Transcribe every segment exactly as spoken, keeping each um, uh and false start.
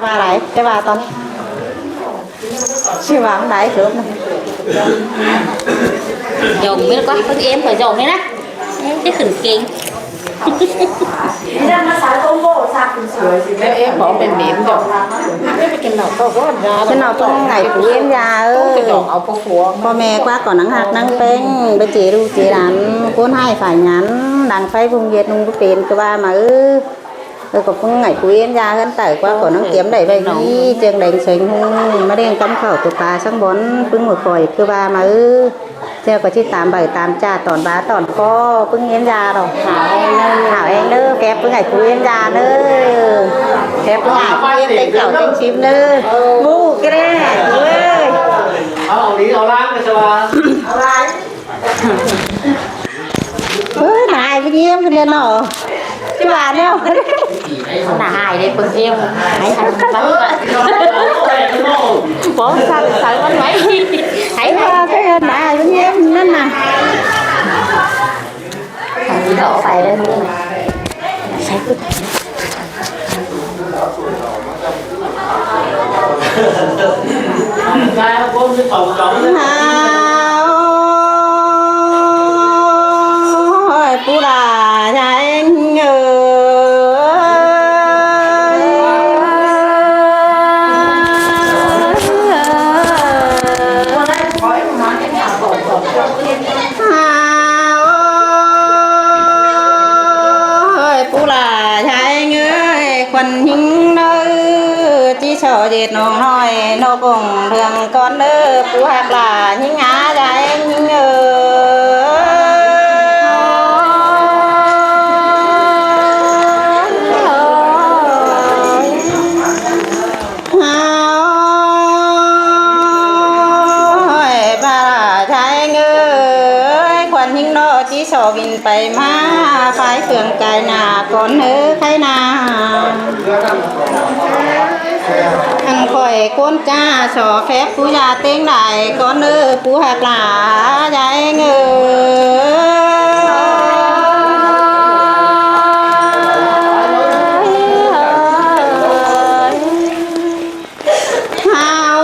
ꞌVa lai, ꞌchí ꞌva ꞌtọn ꞌchí ꞌva ꞌmắn lai sớm ꞌnị. Dong ꞌmí ꞌquá, ꞌpứng êm khỏi dong ꞌmí ꞌnớ. Êm ꞌchí khửn keng. Êm bók pên mến dong. ꞌChớ ꞌnọ ꞌpứng ải pú êm da ới. ꞌPo ꞌme ꞌquá ꞌcọ ꞌnăng ꞌhặc ꞌnăng ꞌpéng, báu ꞌchí ꞌlụk ꞌchí lan, ꞌcốn ꞌhại phải ngắn, đang ꞌpháy phung ꞌdệt ꞌnung báu pên ꞌcọ ꞌva ꞌmá ứ. Ơ, ꞌcọ ꞌpứng ải pú êm da ꞌhướn tảu ꞌquá ꞌcọ ꞌnăng kiêm đảy ꞌvạy ꞌnị, ꞌchương đeng seng ꞌhung, ꞌmá đeng ꞌcắm khảu tua pa săng bón, ꞌpứng ꞌmự khỏi ꞌcọ ꞌva ꞌmá ứ. ꞌChớ ꞌcọ ꞌchí tam ꞌvạy tam ꞌchạ tỏn bá tỏn ꞌcọ, ꞌpứng êm da ꞌnọ. Hảo eng ꞌnớ, phép ꞌpứng ải pú êm da ꞌnớ. Phép ꞌpứng ải pú êm ꞌtếng khảu ꞌtếng síp ꞌnớ. ꞌMự ké ꞌlẹ, ơi. Au đi, au lan ꞌcọ ꞌchọ ꞌva. Ơ, nả ải ꞌpứng êm ꞌnị ꞌnọ. ꞌChí ꞌva ꞌnị. Nả ải đảy ꞌpứng êm. Hảư, hảư ꞌmắn ꞌvạy. Bók săng sáư ꞌmắn ꞌvạy. Hảư, hảư. Nả ải ꞌpứng êm ꞌnặn ꞌnạ. Hảư đỏ phải đảy ꞌmắn ꞌnạ. Ôi, pú đa chai ơi. Ôi, pú đa chai ơi, khuôn ꞌhính ꞌnớ, ꞌchí so ꞌdệt ꞌnọng ꞌnọi, ꞌnọng ꞌcóng ꞌthương ꞌcón ꞌnớ, pú ꞌhặc đa ꞌhính hả, chai ơi. Ôi, pú đa chai ơi, khuôn ꞌhính ꞌnọ ꞌchí so ꞌvin pay ꞌmá, phái phượng cai nả ꞌcón ꞌnớ khay nả. Ăn khỏi ꞌcốn ꞌchạ so phép pú da ꞌtếng đảy ꞌcón ꞌnớ, pú ꞌhặc đa chai ơi. Hảo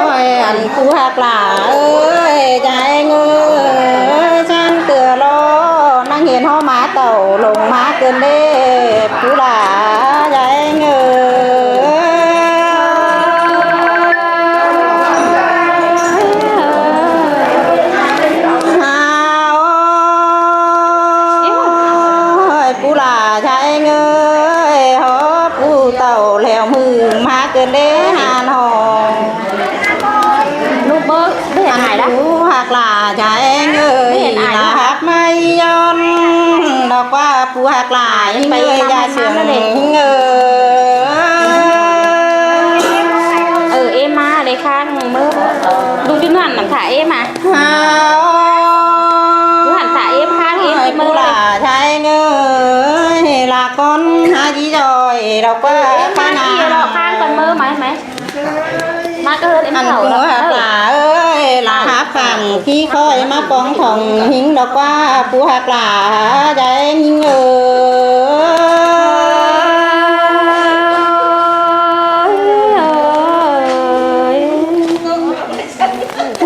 ơi, ăn pú ꞌhặc đa ơi, chai ơi, chắng ꞌtưa ꞌlo, ꞌnăng hên ꞌháu ꞌmá tảu lông ꞌmá ꞌcứn đế, pú đa chai ơi. Hảo ơi, pú đa chai ơi, ꞌháu pú tảu lẻo ꞌmự ꞌmá ꞌcứn đế hăn ꞌhọ. ꞌLụk báu, báu hên ăn ải đa. Pú ꞌhặc đa chai ơi, đa hắp ꞌmá ꞌdọn, ꞌlẹo ꞌquá pú ꞌhặc đa ꞌhính ơi, da sương ꞌhính ơi. Ơ, êm ꞌmá đảy khang ꞌmự. ꞌLụk ꞌchư ꞌnặn nẳng thả êm ꞌmá. Hảo ơi, pú đa chai ơi, là con hả dí rồi, ꞌlẹo ꞌquá ꞌmá nả. Ăn pú ꞌhặc đa ơi, là hắp khang khi khỏi ꞌmá pong thong ꞌhính, ꞌlẹo ꞌquá pú ꞌhặc đa chai ơi.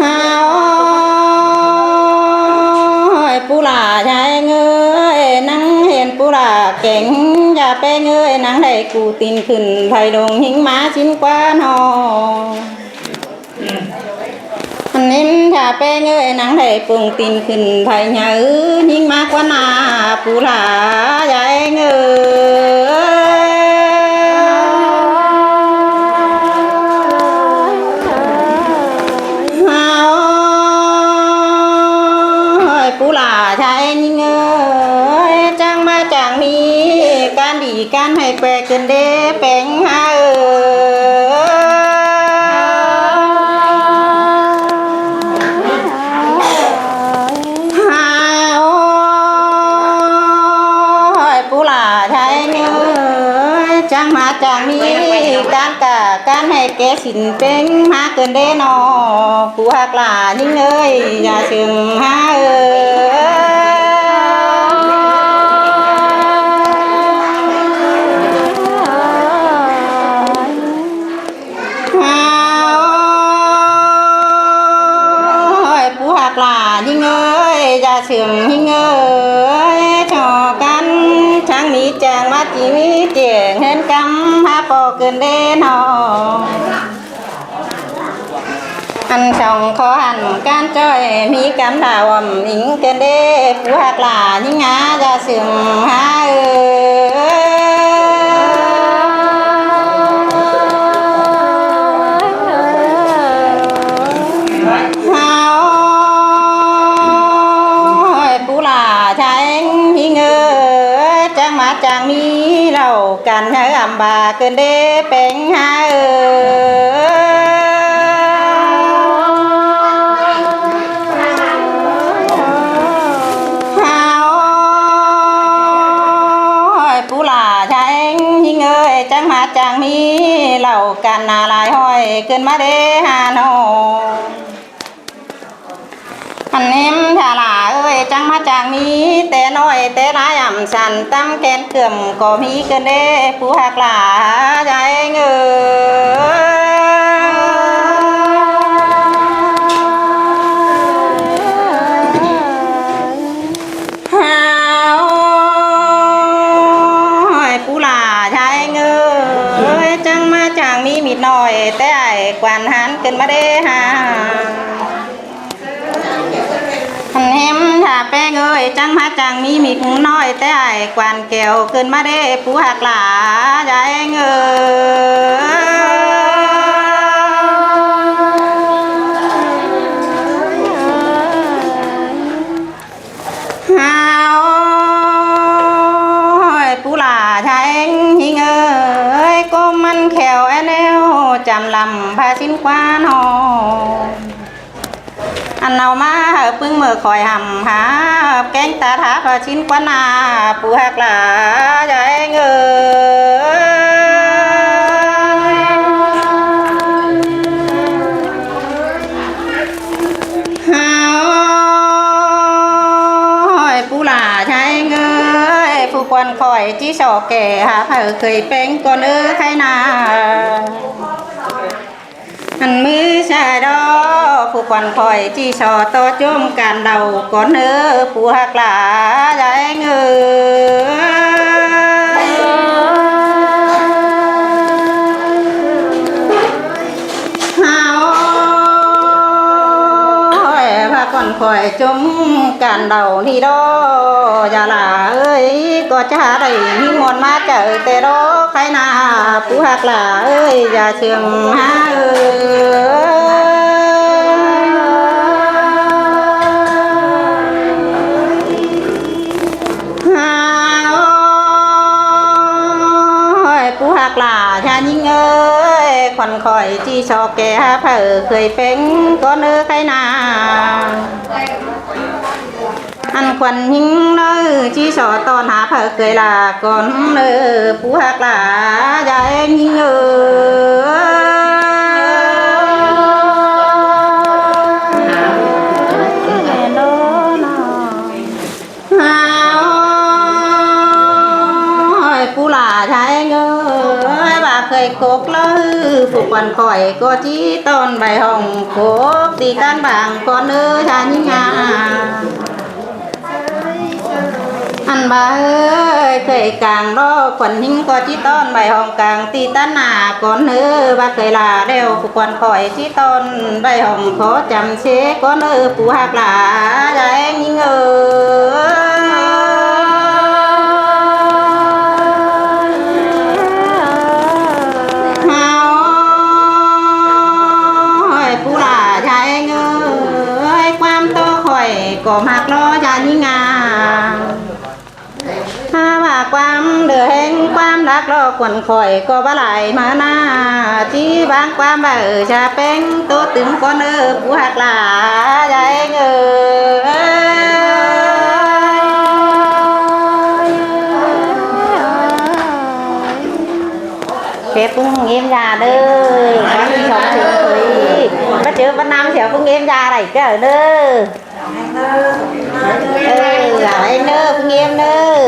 Hảo ơi, pú đa chai ơi, ꞌnăng hên pú đa keng, da ꞌpéng ơi, ꞌnăng đảy cu tin khửn phay lông ꞌhính ꞌmá sín ꞌquá ꞌnọ. Ăn hên da ꞌpéng ơi, ꞌnăng đảy pông tin khửn phay nháư ꞌhính ꞌmá ꞌquá nả, pú đa chai ơi. Hảo ơi, pú đa chai ơi, chắng ꞌmá chắng ꞌmí, ꞌcán đi ꞌcán ꞌhạy ꞌquẹ ꞌcứn đế ꞌpéng hả ơi. Hảo ơi, pú đa chai ơi, chắng ꞌmá chắng ꞌmí, ꞌcán cả ꞌcán ꞌhạy ꞌkẹ sín ꞌpéng ꞌmá ꞌcứn đế ꞌnọ, pú ꞌhặc đa ꞌhính ơi, da sương hả ơi. Sương ꞌhịnh ơi, cho căn chắng ꞌmí chắng ꞌmá ꞌchí ꞌmí tiêng hên cắm há ꞌpo cơn đế nó. Ăn song khó hẳn can ꞌchoi ꞌmí cắm đảo ỏm ính cơn đế phú hạc lả ꞌhịnh há da sương há ơi. Háo hỏi pú lả chả eng ꞌhịnh ơi, chắng ꞌmá chắng ꞌmí lảu căn háo ẳm bà cơn đế peng há ơi. Háo hỏi pú lả chả eng ꞌhịnh ơi, chắng ꞌmá chắng ꞌmí lảu căn nả lai hỏi cơn ꞌmá đế hả nó. Ăn ꞌném thả lả ơi, chắng ꞌmá chắng ꞌmí té ꞌnọi té lai ẳm săn tắm kén cơm ꞌcọ ꞌmí cơn đế phú hạc lả chả eng ơi. Háo hỏi pú lả chả eng ơi, chắng ꞌmá chắng ꞌmí mịt ꞌnọi té ải quan hán cơn ꞌmá đế hả. Ăn ꞌném thả peng ơi, chắng ꞌmá chắng ꞌmí mịt ꞌnọi té ải quan kéo cơn ꞌmá đế phú hạc lả chả eng ơi. Háo hỏi pú lả chả eng ꞌhịnh ơi, ꞌcốm ꞌmắn kheo é ꞌnéo chăm lăm pha sín quan hò. Ăn au ꞌmá hảư ꞌpứng ꞌmự khỏi hẳm hả, kéng ta thả pha sín quan nả phú hạc lả chả eng ơi. Háo hỏi pú lả chả eng ơi, phú quan khỏi ꞌchí so kẻ hả hảư khơi peng con ơ khay nả. Ăn ꞌmứ sai đó, phú quan khỏi ꞌchí so ꞌto ꞌchốm căn đảu con ơ phú hạc lả chả eng ơi. Háo hỏi pha quan khỏi ꞌchốm căn đảu ꞌnị đó, da lả ơi, ꞌcọ chả đảy ꞌmí muôn ꞌmá chảu té đó khay nả phú hạc lả ơi, da sương há ơi. Háo hỏi pú hạc lả chả ꞌnhính ơi, quan khỏi ꞌchí so kẻ hả hảư khơi peng con ơ khay nả. Ăn quan ꞌnhính ꞌnớ ꞌchí so ꞌtọn hả hảư khơi lả con ơ phú hạc lả chả eng ꞌnhính ơi. Háo hỏi pú lả chả eng ơi, ꞌva khơi cốc ꞌlớ, phú quan khỏi ꞌcọ ꞌchí ꞌtọn ꞌvạy hỏng cốc ti ꞌtan bang con ơ chả ꞌnhính hả. Ăn ꞌva ơi, khơi cang đó, quan ꞌnhính ꞌcọ ꞌchí ꞌtọn ꞌvạy hỏng cang ti ꞌtan nả con ơ, ꞌva khơi lả ꞌlẹo, phú quan khỏi ꞌchí ꞌtọn ꞌvạy hỏng khó chăm ꞌsớ con ơ phú hạc lả chả eng ꞌnhính ơi. Háo hỏi pú lả chả eng ơi, ꞌquám ꞌto khỏi ꞌcọ ꞌmặc lo chả ꞌnhính à. Hả ꞌva ꞌquám đơ ꞌhéng ꞌquám lác lo quan khỏi ꞌcọ báu lai ꞌmá nả, ꞌchí ꞌváng ꞌquám ꞌva ơ chả peng ꞌtố tứm con ơ phú hạc lả chả eng ơi. Phép ꞌpứng ꞌnhím da đơ, ꞌquám ꞌchí so sương thôi. Báu ꞌchớ báu ꞌnăm sẻo ꞌpứng ꞌnhím da đảy ꞌcọ đơ. Ơ, lả ꞌnhính ꞌnớ, ꞌpứng ꞌnhím ꞌnớ.